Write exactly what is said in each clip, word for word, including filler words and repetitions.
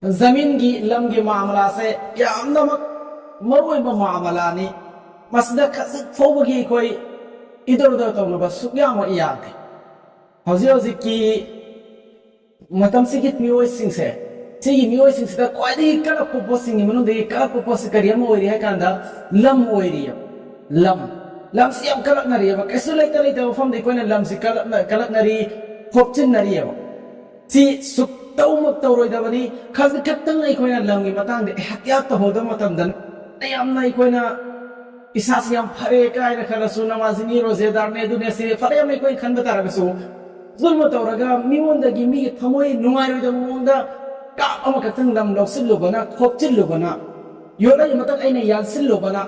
ꯖꯃꯤꯟꯒꯤ, ꯂꯝꯒꯤ ꯃꯥꯃꯂꯥꯁꯦ ꯌꯥꯝꯅꯃꯛ ꯃꯔꯨꯑꯣꯏꯕ ꯃꯥꯃꯂꯥꯅꯤ꯫ ꯃꯁꯤꯗ ꯈꯖꯤꯛ ꯐꯥꯎꯕꯒꯤ ꯑꯩꯈꯣꯏ ꯏꯗꯣꯔꯗꯣ ꯇꯧꯅꯕ ꯁꯨꯛꯌꯥꯃꯛ ꯌꯥꯗꯦ꯫ ꯍꯧꯖꯤꯛ ꯍꯧꯖꯤꯛꯀꯤ ꯃꯇꯝꯁꯤꯒꯤ ꯃꯤꯑꯣꯏꯁꯤꯡꯁꯦ, ꯁꯤꯒꯤ ꯃꯤꯑꯣꯏꯁꯤꯡꯁꯤꯗ ꯈ꯭ꯋꯥꯏꯗꯒꯤ ꯀꯜꯂꯛꯄ ꯄꯣꯠꯁꯤꯡꯒꯤ ꯃꯅꯨꯡꯗꯒꯤ ꯀꯜꯂꯛꯄ ꯄꯣꯠꯁꯤ ꯀꯔꯤ ꯑꯃ ꯑꯣꯏꯔꯤ ꯍꯥꯏ ꯀꯥꯟꯗ, ꯂꯝ ꯑꯣꯏꯔꯤꯑꯕ꯫ ꯂꯝ, ꯂꯝꯁꯤ ꯌꯥꯝ ꯀꯜꯂꯛꯅꯔꯤꯑꯕ꯫ ꯀꯩꯁꯨ ꯂꯩꯇ ꯂꯩꯇꯕ ꯃꯐꯝꯗ ꯑꯩꯈꯣꯏꯅ ꯂꯝꯁꯤ ꯀꯜꯂꯛꯅ-, ꯀꯜꯂꯛꯅꯔꯤ, ꯈꯣꯞꯆꯤꯟꯅꯔꯤꯑꯕ꯫ ꯁꯤ ꯁꯨꯛꯇꯧꯃꯛ ꯇꯧꯔꯣꯏꯗꯕꯅꯤ꯫ ꯈꯖꯤꯛ ꯈꯛꯇꯪ ꯑꯩꯈꯣꯏꯅ ꯂꯝꯒꯤ ꯃꯇꯥꯡꯗ ꯑꯦꯍꯇꯤꯌꯥꯠ ꯇꯧꯍꯧꯗꯕ ꯃꯇꯝꯗ, ꯌꯥꯝꯅ ꯑꯩꯈꯣꯏꯅ ꯏꯁꯥꯁꯤ ꯌꯥꯝ ꯐꯔꯦ ꯀꯥꯏꯅ ꯈꯜꯂꯁꯨ, ꯅꯃꯥꯖꯤꯅꯤ, ꯔꯣꯖꯦꯗꯥꯔꯅꯦ, ꯑꯗꯨꯅꯦ, ꯁꯤꯅꯦ, ꯐꯔꯦ ꯌꯥꯝꯅ ꯑꯩꯈꯣꯏꯅ ꯈꯟꯕ ꯇꯥꯔꯒꯁꯨ, ꯖꯨꯜꯃ ꯇꯧꯔꯒ ꯃꯤꯉꯣꯟꯗꯒꯤ, ꯃꯤꯒꯤ ꯊꯃꯣꯏ ꯅꯨꯡꯉꯥꯏꯔꯣꯏꯗꯕ ꯃꯑꯣꯡꯗ ꯀꯥꯞ ꯑꯃꯈꯛꯇꯪ ꯂꯝ ꯂꯧꯁꯤꯜꯂꯨꯕꯅ, ꯈꯣꯞꯆꯤꯜꯂꯨꯕꯅ, ꯌꯣꯠꯂꯩ ꯃꯊꯛ ꯑꯩꯅ ꯌꯥꯟꯁꯤꯜꯂꯨꯕꯅ,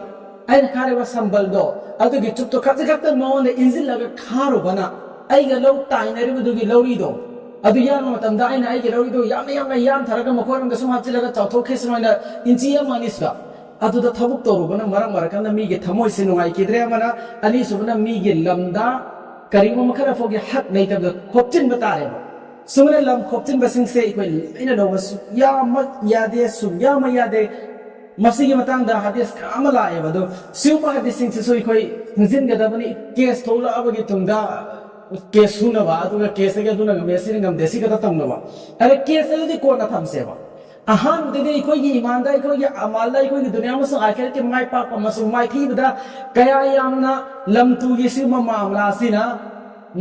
ꯑꯩꯅ ꯈꯥꯔꯤꯕ ꯁꯝꯕꯜꯗꯣ, ꯑꯗꯨꯒꯤ ꯆꯨꯞꯇꯣ ꯈꯖꯤꯛ ꯈꯛꯇ ꯃꯉꯣꯟꯗ ꯏꯟꯁꯤꯜꯂꯒ ꯈꯥꯔꯨꯕꯅ, ꯑꯩꯒ ꯂꯧ ꯇꯥꯏꯅꯔꯤꯕꯗꯨꯒꯤ ꯂꯧꯔꯤꯗꯣ, ꯑꯗꯨ ꯌꯥꯟꯕ ꯃꯇꯝꯗ ꯑꯩꯅ ꯑꯩꯒꯤ ꯂꯧꯔꯤꯗꯣ ꯌꯥꯝꯅ ꯌꯥꯝꯅ ꯌꯥꯟꯊꯔꯒ ꯃꯈꯣꯏꯔꯣꯝꯗ ꯁꯨꯝ ꯍꯥꯞꯆꯤꯜꯂꯒ ꯆꯥꯎꯊꯣꯛꯈꯤꯁꯅꯨ ꯍꯥꯏꯅ ꯏꯟꯆꯤ ꯑꯃ ꯑꯅꯤꯁꯤꯗ, ꯑꯗꯨꯗ ꯊꯕꯛ ꯇꯧꯔꯨꯕꯅ ꯃꯔꯝ ꯑꯣꯏꯔꯀꯥꯟꯗ ꯃꯤꯒꯤ ꯊꯃꯣꯏꯁꯦ ꯅꯨꯡꯉꯥꯏꯈꯤꯗ꯭ꯔꯦ ꯑꯃꯅ, ꯑꯅꯤꯁꯨꯕꯅ ꯃꯤꯒꯤ ꯂꯝꯗ ꯀꯔꯤꯒꯨꯝꯕ ꯃꯈꯜ ꯐꯥꯎꯒꯤ ꯍꯛ ꯂꯩꯇꯕꯗ ꯈꯣꯞꯆꯤꯟꯕ ꯇꯥꯔꯦꯕ꯫ ꯁꯨꯃꯥꯏꯅ ꯂꯝ ꯈꯣꯞꯆꯤꯟꯕꯁꯤꯡꯁꯦ ꯑꯩꯈꯣꯏ ꯂꯣꯏꯅ ꯂꯧꯕ ꯁꯨꯛꯌꯥꯃꯛ ꯌꯥꯗꯦ, ꯁꯨꯛꯌꯥꯃꯛ ꯌꯥꯗꯦ꯫ ꯃꯁꯤꯒꯤ ꯃꯇꯥꯡꯗ ꯍꯗꯤꯁ ꯀꯌꯥ ꯑꯃ ꯂꯥꯛꯑꯦꯕ꯫ ꯑꯗꯣ ꯁꯤꯒꯨꯝꯕ ꯍꯗꯤꯁꯁꯤꯡꯁꯤꯁꯨ ꯑꯩꯈꯣꯏ ꯈꯪꯖꯤꯟꯒꯗꯕꯅꯤ꯫ ꯀꯦꯁ ꯊꯣꯛꯂꯛꯑꯕꯒꯤ ꯇꯨꯡꯗ ꯀꯦꯁ ꯁꯨꯅꯕ, ꯑꯗꯨꯒ ꯀꯦꯁꯇꯒꯤ ꯑꯗꯨꯅ ꯉꯝꯃꯦ, ꯁꯤꯅ ꯉꯝꯗꯦ, ꯁꯤ ꯈꯛꯇ ꯇꯧꯅꯕ꯫ ꯑꯗ ꯀꯦꯁ ꯑꯗꯨꯗꯤ ꯀꯣꯟꯅ ꯊꯝꯁꯦꯕ꯫ ꯑꯍꯥꯟꯕꯗꯗꯤ ꯑꯩꯈꯣꯏꯒꯤ ꯏꯃꯥꯟꯗ, ꯑꯩꯈꯣꯏꯒꯤ ꯑꯃꯥꯜꯗ, ꯑꯩꯈꯣꯏꯒꯤ ꯗꯨꯅꯤꯌꯥ ꯑꯃꯁꯨꯡ ꯑꯥꯈꯤꯔꯠꯀꯤ ꯃꯥꯏ ꯄꯥꯛꯄ ꯑꯃꯁꯨꯡ ꯃꯥꯏꯊꯤꯕꯗ ꯀꯌꯥ ꯌꯥꯝꯅ ꯂꯝ ꯇꯨꯒꯤ ꯁꯤꯒꯨꯝꯕ ꯃꯥꯃꯂꯥ ꯑꯁꯤꯅ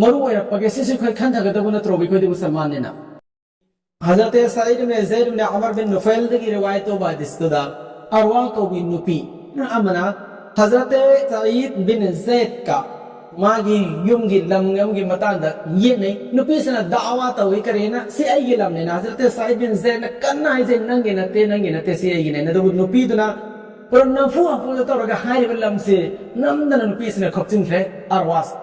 ꯃꯔꯨ ꯑꯣꯏꯔꯛꯄꯒꯦ ꯁꯤꯁꯨ ꯑꯩꯈꯣꯏ ꯈꯟꯊꯒꯗꯕ ꯅꯠꯇ꯭ꯔꯣ, ꯑꯩꯈꯣꯏꯗꯤ ꯃꯨꯁꯜꯃꯥꯟꯅꯤꯅ? ꯍꯖꯔꯠ ꯁꯌꯤꯗ ꯏꯕꯅ ꯖꯩꯗ ꯏꯕꯅ ꯑꯃꯔ ꯕꯤꯟ ꯅꯨꯐꯩꯜꯗꯒꯤ ꯔꯤꯋꯥꯌꯠ ꯇꯧꯕ ꯍꯗꯤꯁꯇꯨꯗ, ꯑꯔꯋꯥ ꯀꯧꯕꯤ ꯅꯨꯄꯤ ꯑꯃꯅ ꯍꯖꯔꯠ ꯁꯌꯤꯗ ꯕꯤꯟ ꯖꯩꯗꯀ ꯃꯥꯒꯤ ꯌꯨꯝꯒꯤ ꯂꯝ ꯑꯃꯒꯤ ꯃꯇꯥꯡꯗ ꯌꯦꯠꯅꯩ꯫ ꯅꯨꯄꯤꯁꯤꯅ ꯗꯥꯋꯥ ꯇꯧꯏ, ꯀꯔꯤꯅ, "ꯁꯤ ꯑꯩꯒꯤ ꯂꯝꯅꯤꯅ"꯫ ꯍꯖꯔꯠ ꯁꯌꯤꯗ ꯕꯤꯟ ꯖꯩꯗꯅ ꯀꯟꯅ ꯍꯥꯏꯖꯩ, "ꯅꯪꯒꯤ ꯅꯠꯇꯦ, ꯅꯪꯒꯤ ꯅꯠꯇꯦ, ꯁꯤ ꯑꯩꯒꯤꯅꯦꯅ"꯫ ꯑꯗꯨꯕꯨ ꯅꯨꯄꯤꯗꯨꯅ ꯄꯨꯔꯥ ꯅꯝꯐꯨ ꯍꯥꯐꯨꯗ ꯇꯧꯔꯒ ꯍꯥꯏꯔꯤꯕ ꯂꯝꯁꯤ ꯅꯝꯗꯅ ꯅꯨꯄꯤꯁꯤꯅ ꯈꯣꯞꯆꯤꯟꯈ꯭ꯔꯦ, ꯑꯔꯋꯥꯁ꯫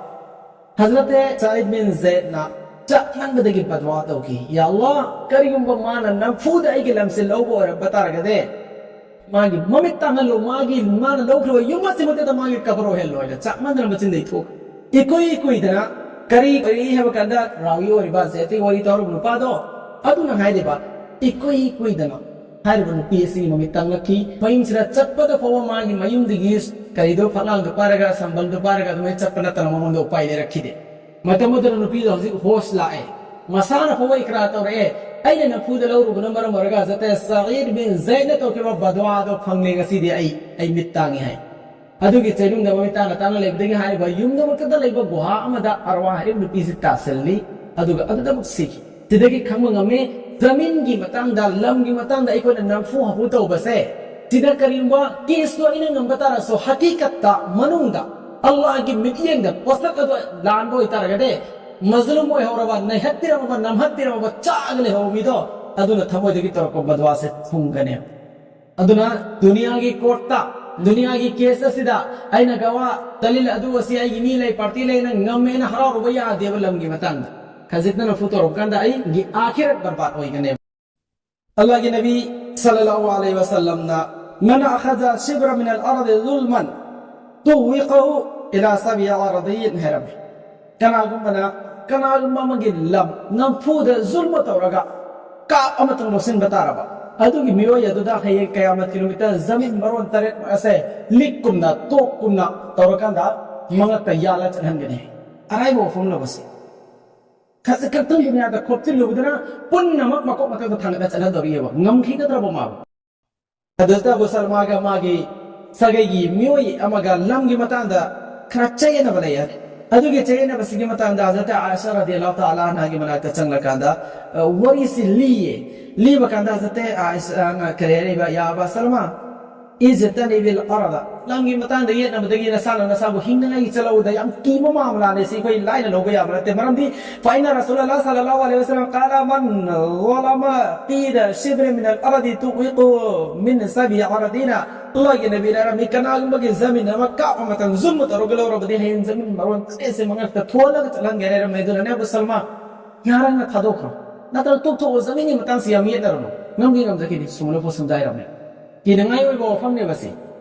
ꯍꯖꯔꯠ ꯁꯌꯤꯗ ꯕꯤꯟ ꯖꯩꯗꯅ ꯆꯥꯛꯃꯟꯕꯗꯒꯤ ꯕꯗꯋꯥ ꯇꯧꯈꯤ, "ꯌꯥ ꯑꯜꯂꯥꯍ, ꯀꯔꯤꯒꯨꯝꯕ ꯃꯥꯅ ꯅꯝꯐꯨꯗ ꯑꯩꯒꯤ ꯂꯝꯁꯦ ꯂꯧꯕ ꯑꯣꯏꯔꯝꯕ ꯇꯥꯔꯒꯗꯤ, ꯃꯥꯒꯤ ꯃꯃꯤꯠ ꯇꯥꯡꯍꯜꯂꯨ, ꯃꯥꯒꯤ, ꯃꯥꯅ ꯂꯧꯈ꯭ꯔꯕ ꯌꯨꯝ ꯑꯁꯤꯃꯛꯇꯗ ꯃꯥꯒꯤ ꯀꯕꯔ ꯑꯣꯏꯍꯜꯂꯣ" ꯍꯥꯏꯅ ꯆꯥꯛꯃꯟꯗꯅ ꯃꯆꯤꯟꯗꯩ ꯊꯣꯛꯈꯤ꯫ ꯏꯀꯨꯏ ꯀꯨꯏꯗꯅ ꯀꯔꯤ ꯀꯔꯤ ꯍꯥꯏꯕ ꯀꯥꯟꯗ ꯔꯥꯎꯒꯤ ꯑꯣꯏꯔꯤꯕ, ꯖꯦꯠꯇꯤ ꯋꯥꯔꯤ ꯇꯧꯔꯤꯕ ꯅꯨꯄꯥꯗꯣ, ꯑꯗꯨꯅ ꯍꯥꯏꯔꯤꯕ, ꯏꯀꯨꯏ ꯀꯨꯏꯗꯅ ꯍꯥꯏꯔꯤꯕ ꯅꯨꯄꯤ ꯑꯁꯤꯒꯤ ꯃꯃꯤꯠ ꯇꯥꯡꯂꯛꯈꯤ꯫ ꯃꯌꯨꯝꯁꯤꯗ ꯆꯠꯄꯗ ꯐꯥꯎꯕ ꯃꯥꯒꯤ ꯃꯌꯨꯝꯗꯒꯤ ꯀꯔꯤꯗꯣ, ꯐꯛꯂꯥꯡꯗꯣ ꯄꯥꯏꯔꯒ, ꯁꯝꯕꯜꯗꯣ ꯄꯥꯏꯔꯒ ꯑꯗꯨꯃꯥꯏꯅ ꯆꯠꯄ ꯅꯠꯇꯅ ꯃꯉꯣꯟꯗ ꯎꯄꯥꯏ ꯂꯩꯔꯛꯈꯤꯗꯦ꯫ ꯃꯇꯝ ꯑꯗꯨꯗ ꯅꯨꯄꯤꯗꯣ ꯍꯧꯖꯤꯛ ꯍꯣꯁ ꯂꯥꯛꯑꯦ, ꯃꯁꯥꯅ ꯐꯥꯎꯕ ꯏꯀ꯭ꯔꯥꯔ ꯇꯧꯔꯛꯑꯦ, "ꯑꯩꯅ ꯅꯝꯐꯨꯗ ꯂꯧꯔꯨꯕꯅ ꯃꯔꯝ ꯑꯣꯏꯔꯒ ꯍꯖꯔꯠ ꯁꯥꯏꯗ ꯕꯤꯟ ꯖꯩꯗꯅ ꯇꯧꯈꯤꯕ ꯕꯗꯋꯥꯗꯣ ꯐꯪꯂꯦ ꯉꯁꯤꯗꯤ꯫ ꯑꯩ, ꯑꯩ ꯃꯤꯠ ꯇꯥꯡꯉꯤ" ꯍꯥꯏ꯫ ꯑꯗꯨꯒꯤ ꯆꯩꯅꯨꯡꯗ ꯃꯃꯤꯠ ꯇꯥꯡꯅ ꯇꯥꯡꯅ ꯂꯩꯕꯗꯒꯤ ꯍꯥꯏꯔꯤꯕ ꯌꯨꯝꯗꯃꯛꯇꯗ ꯂꯩꯕ ꯒꯨꯍꯥ ꯑꯃꯗ ꯑꯔꯋꯥ ꯍꯥꯏꯔꯤꯕ ꯅꯨꯄꯤꯁꯤ ꯇꯥꯁꯤꯜꯂꯤ, ꯑꯗꯨꯒ ꯑꯗꯨꯗꯃꯛ ꯁꯤꯈꯤ꯫ ꯁꯤꯗꯒꯤ ꯈꯪꯕ ꯉꯝꯃꯤ, ꯖꯃꯤꯟꯒꯤ ꯃꯇꯥꯡꯗ, ꯂꯝꯒꯤ ꯃꯇꯥꯡꯗ ꯑꯩꯈꯣꯏꯅ ꯅꯝꯐꯨ ꯍꯥꯐꯨ ꯇꯧꯕꯁꯦ, ꯁꯤꯗ ꯀꯔꯤꯒꯨꯝꯕ ꯀꯦꯁꯇꯣ ꯑꯩꯅ ꯉꯝꯕ ꯇꯥꯔꯁꯨ, ꯍꯀꯤꯀꯠꯇ ꯃꯅꯨꯡꯗ ꯑꯜꯂꯥꯍꯒꯤ ꯃꯤꯠꯌꯦꯡꯗ ꯄꯣꯠꯁꯛ ꯑꯗꯨ ꯂꯥꯟꯕ ꯑꯣꯏꯇꯥꯔꯒꯗꯤ, ꯃꯖꯂꯨꯝ ꯑꯣꯏꯍꯧꯔꯕ, ꯅꯩꯍꯠꯄꯤꯔꯝꯃꯕ, ꯅꯝꯍꯠꯄꯤꯔꯝꯃꯕ, ꯆꯥꯛꯑꯒ ꯂꯩꯍꯧꯕ ꯃꯤꯗꯣ, ꯑꯗꯨꯅ ꯊꯃꯣꯏꯗꯒꯤ ꯇꯧꯔꯛꯄ ꯕꯗꯋꯥꯁꯦ ꯐꯨꯝꯒꯅꯤ꯫ ꯑꯗꯨꯅ ꯗꯨꯅꯤꯌꯥꯒꯤ ꯀꯣꯔꯠꯇ, ꯗꯨꯅꯤꯌꯥꯒꯤ ꯀꯦꯁ ꯑꯁꯤꯗ ꯑꯩꯅ ꯒꯋꯥ, ꯗꯂꯤꯜ ꯑꯗꯨ ꯑꯁꯤ ꯑꯩꯒꯤ ꯃꯤ ꯂꯩ, ꯄꯥꯔꯇꯤ ꯂꯩꯅ ꯉꯝꯃꯦꯅ ꯍꯔꯥꯎꯔꯨꯕ ꯌꯥꯗꯦꯕ꯫ ꯂꯝꯒꯤ ꯃꯇꯥꯡꯗ ꯈꯖꯤꯛꯇꯅ ꯐꯨ ꯇꯧꯔꯛꯄ ꯀꯥꯟꯗ ꯑꯩꯒꯤ ꯑꯥꯈꯤꯔꯠ ꯕꯔꯕꯥꯗ ꯑꯣꯏꯒꯅꯦꯕ꯫ ꯑꯜꯂꯥꯍꯒꯤ ꯅꯕꯤ ꯁꯜꯂꯜꯂꯥꯍꯨ ꯑꯂꯩꯍꯤ ꯋꯁꯜꯂꯝꯅ, "ꯃꯟ ꯑꯈꯥꯖ ꯁꯤꯕ꯭ꯔ ꯃꯤꯅꯜ ꯑꯔꯗꯤ ꯖꯨꯜꯃꯟ ꯇꯨꯋꯤꯀꯍꯨ ꯏꯂꯥ ꯁꯕꯤ ꯑꯔꯗꯤꯟ" ꯍꯥꯏꯔꯝꯃꯤ꯫ ꯀꯅꯥꯒꯨꯝꯕꯅ, ꯀꯅꯥꯒꯨꯝꯕ ꯑꯃꯒꯤ ꯂꯝ ꯅꯝꯐꯨꯗ ꯖꯨꯜꯃ ꯇꯧꯔꯒ ꯀꯥꯞ ꯑꯃꯇꯪ ꯂꯧꯁꯤꯟꯕ ꯇꯥꯔꯕ, ꯑꯗꯨꯒꯤ ꯃꯤꯑꯣꯏ ꯑꯗꯨꯗ ꯍꯌꯦꯡ ꯀꯌꯥꯃꯠꯀꯤ ꯅꯨꯃꯤꯠꯇ ꯖꯃꯤꯟ ꯃꯔꯣꯟ ꯇꯔꯦꯠ ꯑꯁꯦ ꯂꯤꯛꯀꯨꯝꯅ, ꯇꯣꯛꯀꯨꯝꯅ ꯇꯧꯔꯀꯥꯟꯗ ꯃꯉꯛꯇ ꯌꯥꯜꯂ ꯆꯠꯍꯟꯒꯅꯤ꯫ ꯑꯔꯥꯏꯕ ꯋꯥꯐꯝꯂꯕ ꯁꯤ? ꯈꯖꯤꯛ ꯈꯛꯇꯪ ꯗꯨꯅꯤꯌꯥꯗ ꯈꯣꯞꯆꯤꯜꯂꯨꯕꯗꯨꯅ ꯄꯨꯝꯅꯃꯛ ꯃꯀꯣꯛ ꯃꯊꯛꯇ ꯊꯥꯡꯒꯠꯂ ꯆꯠꯍꯟꯗꯧꯔꯤꯑꯕ꯫ ꯉꯝꯈꯤꯒꯗ꯭ꯔꯕ ꯃꯥꯕꯨ? ꯍꯖꯔꯠ ꯑꯕꯨ ꯁꯂꯃꯥꯒ ꯃꯥꯒꯤ ꯁꯥꯒꯩꯒꯤ ꯃꯤꯑꯣꯏ ꯑꯃꯒ ꯂꯝꯒꯤ ꯃꯇꯥꯡꯗ ꯈꯔ ꯆꯌꯦꯠꯅꯕ ꯂꯩ ꯍꯥꯏ꯫ ꯑꯗꯨꯒꯤ ꯆꯌꯦꯠꯅꯕꯁꯤꯒꯤ ꯃꯇꯥꯡꯗ ꯍꯖꯔꯠ ꯑꯥꯏꯁꯥ ꯔꯗꯤꯌꯜꯂꯥꯍꯨ ꯇꯥꯂꯥ ꯑꯟꯍꯥꯒꯤ ꯃꯅꯥꯛꯇ ꯆꯪꯂꯀꯥꯟꯗ, ꯑ, ꯋꯥꯔꯤꯁꯤ ꯂꯤꯌꯦ꯫ ꯂꯤꯕ ꯀꯥꯟꯗ ꯍꯖꯔꯠ ꯑꯥꯏꯁꯥꯅ ꯀꯔꯤ ꯍꯥꯏꯔꯤꯕ? "ꯌꯥ ꯑꯕꯥ ꯁꯂꯃꯥ, ꯏꯖꯇꯅꯤꯕꯤꯜ ꯑꯔꯗ꯫ ꯂꯝꯒꯤ ꯃꯇꯥꯡꯗ ꯌꯦꯠꯅꯕꯗꯒꯤ ꯅꯁꯥꯅ ꯅꯁꯥꯕꯨ ꯍꯤꯡꯅꯉꯥꯏꯒꯤ ꯆꯠꯂꯧꯕꯗ ꯌꯥꯝ ꯀꯤꯕ ꯃꯥꯃꯂꯥꯅꯤ꯫ ꯁꯤ ꯑꯩꯈꯣꯏ ꯂꯥꯏꯅ ꯂꯧꯕ ꯌꯥꯕ ꯅꯠꯇꯦ꯫ ꯃꯔꯝꯗꯤ ꯐꯥꯏꯅ ꯔꯁꯨꯂꯜꯂꯥꯍ ꯁꯜꯂꯜꯂꯥꯍꯨ ꯑꯂꯩꯍꯤ ꯋꯁꯜꯂꯝ ꯀꯥꯂ ꯃꯟ ꯖꯂꯃ ꯀꯤꯗ ꯁꯤꯕ꯭ꯔ ꯃꯤꯅꯜ ꯑꯔꯗꯤ ꯇꯨꯋꯤꯀꯨ ꯃꯤꯟ ꯁꯕꯤ ꯑꯔꯗꯤꯅ"꯫ ꯑꯜꯂꯥꯍꯒꯤ ꯅꯕꯤꯅ ꯍꯥꯏꯔꯝꯃꯤ, "ꯀꯅꯥꯒꯨꯝꯕꯒꯤ ꯖꯃꯤꯟ ꯑꯃ ꯀꯥꯞ ꯑꯃꯇꯪ ꯖꯨꯜꯃ ꯇꯧꯔꯒ ꯂꯧꯔꯕꯗꯤ ꯍꯌꯦꯡ ꯖꯃꯤꯟ ꯃꯔꯣꯟ ꯇꯔꯦꯠꯁꯦ ꯃꯉꯛꯇ ꯊꯣꯜꯂꯒ ꯆꯠꯍꯟꯒꯦ" ꯍꯥꯏꯔꯝꯃꯦ꯫ ꯑꯗꯨꯅꯅꯦ ꯑꯕꯨ ꯁꯜꯃꯥ, ꯌꯥꯔꯒꯅ ꯊꯥꯗꯣꯛꯈ꯭ꯔꯣ꯫ ꯅꯠꯇ꯭ꯔꯒ ꯇꯣꯛꯊꯣꯛꯑꯣ, ꯖꯃꯤꯟꯒꯤ ꯃꯇꯥꯡꯁꯤ ꯌꯥꯝ ꯌꯦꯠꯅꯔꯨꯅꯨ꯫ ꯉꯝꯒꯦ ꯉꯝꯖꯈꯤꯅꯤ, ꯁꯨꯃꯅ ꯄꯣꯠꯁꯨꯝꯗ ꯍꯥꯏꯔꯝꯃꯦ꯫ ꯀꯤꯅꯉꯥꯏ ꯑꯣꯏꯕ ꯋꯥꯐꯝꯅꯦꯕ ꯁꯤ꯫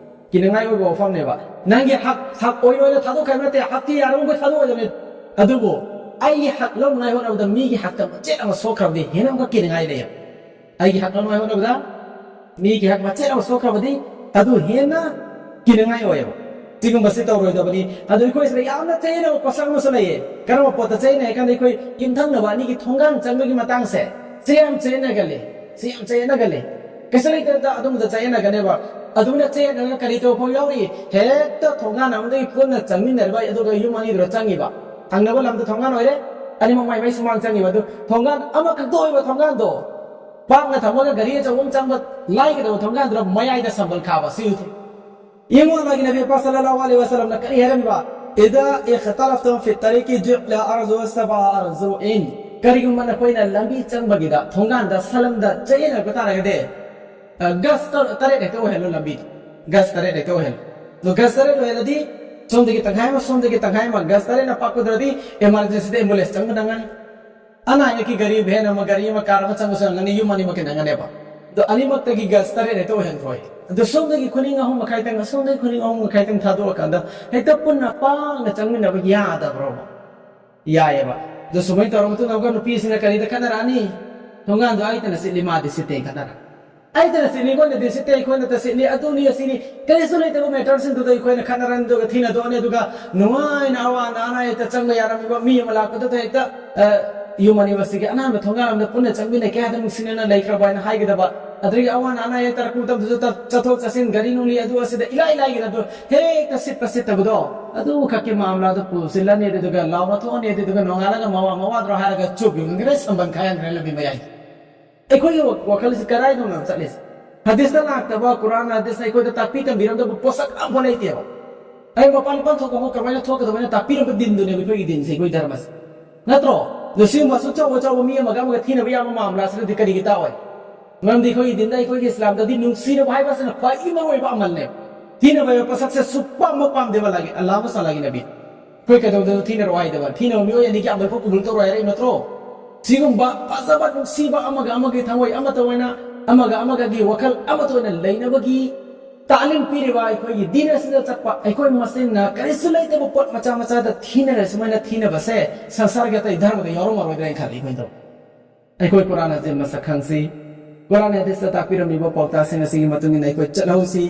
ꯀꯤꯅꯉꯥꯏ ꯑꯣꯏꯕ ꯋꯥꯐꯝꯅꯦꯕ꯫ ꯅꯪꯒꯤ ꯍꯛ, ꯍꯛ ꯑꯣꯏꯅ ꯑꯣꯏꯅ ꯊꯥꯗꯣꯛꯈ꯭ꯔꯦ ꯅꯠꯇꯦ, ꯍꯛꯇꯤ ꯌꯥꯔꯤꯕꯃꯈꯩ ꯊꯥꯗꯣꯛꯑꯣꯏꯗꯕꯅꯤ꯫ ꯑꯗꯨꯕꯨ ꯑꯩꯒꯤ ꯍꯛ ꯂꯧꯅꯉꯥꯏ ꯍꯣꯠꯅꯕꯗ ꯃꯤꯒꯤ ꯍꯛꯇ ꯃꯆꯦꯠ ꯑꯃ ꯁꯣꯛꯈ꯭ꯔꯕꯗꯤ ꯍꯦꯟꯅ ꯑꯃꯨꯛꯀ ꯀꯤꯅꯉꯥꯏ ꯂꯩꯌꯦꯕ꯫ ꯑꯩꯒꯤ ꯍꯛ ꯂꯧꯅꯉꯥꯏ ꯍꯣꯠꯅꯕꯗ ꯃꯤꯒꯤ ꯍꯛ ꯃꯆꯦꯠ ꯑꯃ ꯁꯣꯛꯈ꯭ꯔꯕꯗꯤ ꯑꯗꯨ ꯍꯦꯟꯅ ꯀꯤꯅꯉꯥꯏ ꯑꯣꯏꯌꯦꯕ꯫ ꯁꯤꯒꯨꯝꯕꯁꯤ ꯇꯧꯔꯣꯏꯗꯕꯅꯤ꯫ ꯑꯗꯨ ꯑꯩꯈꯣꯏꯁꯤꯗ ꯌꯥꯝꯅ ꯆꯌꯦꯠꯅꯕ ꯄꯣꯠꯁꯛ ꯑꯃꯁꯨ ꯂꯩꯌꯦ꯫ ꯀꯔꯝꯕ ꯄꯣꯠꯇ ꯆꯌꯦꯠꯅꯩ ꯍꯥꯏ ꯀꯥꯟꯗ ꯑꯩꯈꯣꯏ ꯌꯨꯝꯊꯪꯅꯕ ꯑꯅꯤꯒꯤ ꯊꯣꯡꯒꯥꯟ ꯆꯪꯕꯒꯤ ꯃꯇꯥꯡꯁꯦ ꯁꯤ ꯌꯥꯝ ꯆꯌꯦꯠꯅꯒꯜꯂꯤ꯫ ꯁꯤ ꯌꯥꯝ ꯆꯌꯦꯠꯅꯒꯜꯂꯤ꯫ ꯀꯩꯁꯨ ꯂꯩꯇꯕꯗ ꯑꯗꯨꯝꯕꯗ ꯆꯌꯦꯠꯅꯒꯅꯦꯕ꯫ ꯑꯗꯨꯝꯅ ꯆꯌꯦꯠꯅꯒ ꯀꯔꯤ ꯇꯧꯕ ꯐꯥꯎ ꯌꯥꯎꯔꯤ? ꯍꯦꯛꯇ ꯊꯣꯡꯒꯥꯟ ꯑꯃꯗꯒꯤ ꯄꯨꯟꯅ ꯆꯪꯃꯤꯟꯅꯔꯤꯕ ꯑꯗꯨꯒ ꯌꯨꯝ ꯑꯅꯤꯗꯨꯗ ꯆꯪꯉꯤꯕ꯫ ꯊꯪꯅꯕ ꯂꯝꯗ ꯊꯣꯡꯒꯥꯟ ꯑꯣꯏꯔꯦ, ꯑꯅꯤꯃꯛ ꯃꯥꯏ ꯃꯥꯏ ꯁꯨꯃꯥꯡ ꯆꯪꯉꯤꯕ꯫ ꯑꯗꯨ ꯊꯣꯡꯒꯥꯟ ꯑꯃꯈꯛꯇ ꯑꯣꯏꯕ ꯊꯣꯡꯒꯥꯟꯗꯣ ꯄꯥꯛꯅ ꯊꯝꯃꯒ ꯒꯥꯔꯤ ꯑꯆꯧꯕ ꯑꯃ ꯆꯪꯕ ꯂꯥꯏꯒꯗꯕ ꯊꯣꯡꯒꯥꯟꯗꯨꯗ ꯃꯌꯥꯏꯗ ꯁꯝꯕꯜ ꯈꯥꯕ꯫ ꯁꯤ ꯎꯊꯨ꯫ ꯌꯦꯡꯉꯣ, ꯑꯜꯂꯥꯍꯒꯤ ꯅꯕꯤ ꯄꯥꯛ ꯁꯜꯂꯜꯂꯥꯍꯨ ꯑꯂꯩꯍꯤ ꯋꯥꯁꯜꯂꯝꯅ ꯀꯔꯤ ꯍꯥꯏꯔꯝꯃꯤꯕ? "ꯏꯗꯥ ꯏꯈꯇꯂꯐꯇꯨꯝ ꯐꯤ ꯇꯔꯤꯀꯤ ꯖꯨꯏꯂ ꯑꯔꯖꯨ ꯁꯕꯥ ꯑꯔꯖꯨꯏꯟ"꯫ ꯀꯔꯤꯒꯨꯝꯕ ꯅꯈꯣꯏꯅ ꯂꯝꯕꯤ ꯆꯪꯕꯒꯤꯗ ꯊꯣꯡꯒꯥꯟꯗ ꯁꯂꯝꯗ ꯆꯌꯦꯠꯅꯔꯛꯄ ꯇꯥꯔꯒꯗꯤ, ꯑ, ꯒꯖ ꯇꯔ-, ꯇꯔꯦꯠ ꯍꯦꯛꯇ ꯑꯣꯏꯍꯜꯂꯨ ꯂꯝꯕꯤꯗꯣ꯫ ꯒꯖ ꯇꯔꯦꯠ ꯍꯦꯛꯇ ꯑꯣꯏꯍꯜꯂꯨ꯫ ꯑꯗꯣ ꯒꯖ ꯇꯔꯦꯠ ꯑꯣꯏꯍꯜꯂꯗꯤ ꯁꯣꯝꯗꯒꯤ ꯇꯪꯈꯥꯏ ꯑꯃ, ꯁꯣꯝꯗꯒꯤ ꯇꯪꯈꯥꯏ ꯑꯃ, ꯒꯖ ꯇꯔꯦꯠꯅ ꯄꯥꯛꯀꯗ꯭ꯔꯗꯤ emergencyꯗ ambulance ꯆꯪꯕ ꯅꯪꯉꯅꯤ꯫ ꯑꯅꯥ ꯑꯌꯦꯛꯀꯤ ꯒꯥꯔꯤ, van ꯑꯃ, ꯒꯥꯔꯤ ꯑꯃ, car ꯑꯃ ꯆꯪꯕꯁꯨ ꯅꯪꯒꯅꯤ, ꯌꯨꯝ ꯑꯅꯤꯃꯛꯀꯤ ꯅꯪꯒꯅꯦꯕ꯫ ꯑꯗꯣ ꯑꯅꯤꯃꯛꯇꯒꯤ ꯒꯖ ꯇꯔꯦꯠ ꯍꯦꯛꯇ ꯑꯣꯏꯍꯟꯈ꯭ꯔꯣꯏ꯫ ꯑꯗꯣ ꯁꯣꯝꯗꯒꯤ ꯈꯨꯅꯤꯡ ꯑꯍꯨꯝ ꯃꯈꯥꯏꯇꯪ, ꯑꯁꯣꯝꯗꯒꯤ ꯈꯨꯅꯤꯡ ꯑꯍꯨꯝ ꯃꯈꯥꯏꯇꯪ ꯊꯥꯗꯣꯛꯑꯀꯥꯟꯗ ꯍꯦꯛꯇ ꯄꯨꯟꯅ ꯄꯥꯡꯅ ꯆꯪꯃꯤꯟꯅꯕ ꯌꯥꯗꯕ꯭ꯔꯣꯕ? ꯌꯥꯏꯑꯕ꯫ ꯑꯗꯣ ꯁꯨꯃꯥꯏꯅ ꯇꯧꯔ ꯃꯇꯨꯡꯗ ꯑꯃꯨꯛꯀ ꯅꯨꯄꯤꯁꯤꯅ ꯀꯔꯤꯗ ꯈꯠꯅꯔꯛꯑꯅꯤ? ꯊꯣꯡꯒꯥꯟꯗꯣ ꯑꯩꯇꯅ ꯁꯤꯠꯂꯤ, ꯃꯥꯗꯤ ꯁꯤꯠꯇꯦ ꯈꯠꯅꯔꯛꯑꯅꯤ꯫ ꯑꯩꯇꯅ ꯁꯤꯠꯂꯤ, ꯃꯣꯏꯅꯗꯤ ꯁꯤꯠꯇꯦ, ꯑꯩꯈꯣꯏꯅꯇ ꯁꯤꯠꯂꯤ, ꯑꯗꯨꯅꯤ ꯑꯁꯤꯅꯤ꯫ ꯀꯔꯤꯁꯨ ꯂꯩꯇꯕ matterꯁꯤꯡꯗꯨꯗ ꯑꯩꯈꯣꯏꯅ ꯈꯠꯅꯔꯅꯤ, ꯑꯗꯨꯒ ꯊꯤꯅꯗꯣꯛꯑꯅꯤ, ꯑꯗꯨꯒ ꯅꯨꯡꯉꯥꯏꯅ ꯑꯋꯥ ꯑꯅꯥ ꯑꯅꯥ ꯑꯌꯦꯛꯇ ꯆꯪꯕ ꯌꯥꯔꯝꯃꯤꯕ ꯃꯤ ꯑꯃ ꯂꯥꯛꯄꯗꯨꯗ ꯍꯦꯛꯇ, ꯑ, ꯌꯨꯝ ꯑꯅꯤꯃꯛꯁꯤꯒꯤ ꯑꯅꯥꯟꯕ ꯊꯣꯡꯒꯥꯟ ꯑꯃꯗ ꯄꯨꯟꯅ ꯆꯪꯃꯤꯟꯅꯩ, ꯀꯌꯥꯗ ꯅꯨꯡꯁꯤꯅꯅ ꯂꯩꯈ꯭ꯔꯕ ꯍꯥꯏꯅ ꯍꯥꯏꯒꯗꯕ꯫ ꯑꯗꯒꯤ ꯑꯋꯥ ꯑꯅꯥ ꯑꯅꯥ ꯑꯌꯦꯛ ꯇꯥꯔꯛꯄ ꯃꯇꯝꯗꯁꯨ ꯆꯠ-, ꯆꯠꯊꯣꯛ ꯆꯠꯁꯤꯟ, ꯒꯥꯔꯤ ꯅꯨꯡꯂꯤ ꯑꯗꯨ ꯑꯁꯤꯗ ꯏꯂꯥꯏ ꯂꯥꯏꯒꯤꯅ ꯑꯗꯨ ꯍꯦꯛꯇ ꯁꯤꯠꯄ ꯁꯤꯠꯇꯕꯗꯣ, ꯑꯗꯨꯈꯛꯀꯤ ꯃꯥꯃꯂꯥꯗꯣ ꯄꯨꯁꯤꯜꯂꯅꯤ, ꯑꯗꯨꯗꯨꯒ ꯂꯥꯎꯅ ꯊꯣꯛꯑꯅꯤ, ꯑꯗꯨꯗꯨꯒ ꯅꯣꯡꯉꯥꯜꯂꯒ ꯃꯋꯥ ꯃꯋꯥꯗ꯭ꯔꯣ ꯍꯥꯏꯔꯒ ꯆꯨꯞ ꯌꯨꯡꯈ꯭ꯔꯦ, ꯁꯝꯕꯟ ꯈꯥꯏꯍꯟꯈ꯭ꯔꯦ ꯂꯝꯕꯤ ꯃꯌꯥꯏꯗ꯫ ꯑꯩꯈꯣꯏꯒꯤ ꯋꯥ-, ꯋꯥꯈꯜꯁꯤ ꯀꯗꯥꯏꯗꯅꯣ ꯆꯠꯂꯤꯁꯦ? ꯍꯗꯤꯁꯇ ꯂꯥꯛꯇꯕ, ꯀꯨꯔꯥꯟ ꯍꯗꯤꯁ ꯑꯩꯈꯣꯏꯗ ꯇꯥꯛꯄꯤ ꯇꯝꯕꯤꯔꯝꯗꯕ ꯄꯣꯠꯁꯛ ꯑꯝꯐꯥꯎ ꯂꯩꯇꯦꯕ꯫ ꯑꯩ ꯃꯄꯥꯟ ꯃꯄꯥꯟ ꯊꯣꯛꯄ ꯑꯃ ꯀꯃꯥꯏꯅ ꯊꯣꯛꯀꯗꯕꯅ ꯇꯥꯛꯄꯤꯔꯝꯕ ꯗꯤꯟꯗꯨꯅꯦꯕ ꯑꯩꯈꯣꯏꯒꯤ ꯗꯤꯟꯁꯦ, ꯑꯩꯈꯣꯏ ꯙꯔꯃꯁꯦ꯫ ꯅꯠꯇ꯭ꯔꯣ? ꯑꯗꯣ ꯁꯤꯒꯨꯝꯕ ꯑꯁꯨꯛ ꯆꯥꯎꯕ ꯆꯥꯎꯕ ꯃꯤ ꯑꯃꯒ ꯑꯃꯒ ꯊꯤꯅꯕ ꯌꯥꯕ ꯃꯥꯃꯂꯥꯁꯤꯗꯗꯤ ꯀꯔꯤꯒꯤ ꯇꯥꯛꯑꯣꯏ? ꯃꯔꯝꯗꯤ ꯑꯩꯈꯣꯏꯒꯤ ꯗꯤꯟꯗ, ꯑꯩꯈꯣꯏꯒꯤ ꯏꯁꯂꯥꯝꯗꯗꯤ ꯅꯨꯡꯁꯤꯅꯕ ꯍꯥꯏꯕꯁꯤꯅ ꯈ꯭ꯋꯥꯏꯗꯒꯤ ꯃꯔꯨꯑꯣꯏꯕ ꯑꯃꯜꯅꯦ꯫ ꯊꯤꯅꯕ ꯍꯥꯏꯕ ꯄꯣꯠꯁꯛꯁꯦ ꯁꯨꯛꯄꯥꯝ ꯄꯥꯝꯗꯦꯕ ꯑꯜꯂꯥꯍꯒꯤ, ꯑꯜꯂꯥꯍ ꯑꯃꯁꯨꯡ ꯑꯜꯂꯥꯍꯒꯤ ꯅꯕꯤ꯫ ꯑꯩꯈꯣꯏ ꯀꯩꯗꯧꯗꯅ ꯊꯤꯅꯔꯣ ꯍꯥꯏꯗꯕ? ꯊꯤꯅꯕ ꯃꯤꯑꯣꯏ ꯑꯅꯤꯒꯤ ꯑꯃꯜ ꯐꯥꯎ ꯀꯕꯨꯜ ꯇꯧꯔꯣꯏ ꯍꯥꯏꯔꯛꯏ ꯅꯠꯇ꯭ꯔꯣ? ꯁꯤꯒꯨꯝꯕ ꯐꯖꯕ, ꯅꯨꯡꯁꯤꯕ, ꯑꯃꯒ ꯑꯃꯒꯤ ꯊꯃꯣꯏ ꯑꯃꯠꯇ ꯑꯣꯏꯅ, ꯑꯃꯒ ꯑꯃꯒꯒꯤ ꯋꯥꯈꯜ ꯑꯃꯠꯇ ꯑꯣꯏꯅ ꯂꯩꯅꯕꯒꯤ ꯇꯥꯂꯤꯝ ꯄꯤꯔꯤꯕ ꯑꯩꯈꯣꯏꯒꯤ ꯗꯤꯟ ꯑꯁꯤꯗ ꯆꯠꯄ ꯑꯩꯈꯣꯏ ꯃꯁꯦꯟꯅ ꯀꯔꯤꯁꯨ ꯂꯩꯇꯕ ꯄꯣꯠ ꯃꯆꯥ ꯃꯆꯥꯗ ꯊꯤꯅꯔꯦ꯫ ꯁꯨꯃꯥꯏꯅ ꯊꯤꯅꯕꯁꯦ ꯁꯪꯁꯥꯔꯒꯤ ꯑꯇꯩ ꯙꯔꯃꯗ ꯌꯥꯎꯔꯝꯃꯔꯣꯏꯗ꯭ꯔꯥ ꯍꯥꯏꯅ ꯈꯜꯂꯤ ꯑꯩꯈꯣꯏꯗꯣ꯫ ꯑꯩꯈꯣꯏ ꯀꯨꯔꯥꯟ ꯍꯖꯤꯟ ꯃꯁꯛ ꯈꯪꯁꯤ, ꯒꯣꯂꯥꯟ ꯍꯦꯗꯤꯁꯇ ꯇꯥꯛꯄꯤꯔꯝꯂꯤꯕ ꯄꯥꯎꯇꯥꯛꯁꯤꯡ ꯑꯁꯤꯒꯤ ꯃꯇꯨꯡ ꯏꯟꯅ ꯑꯩꯈꯣꯏ ꯆꯠꯍꯧꯁꯤ꯫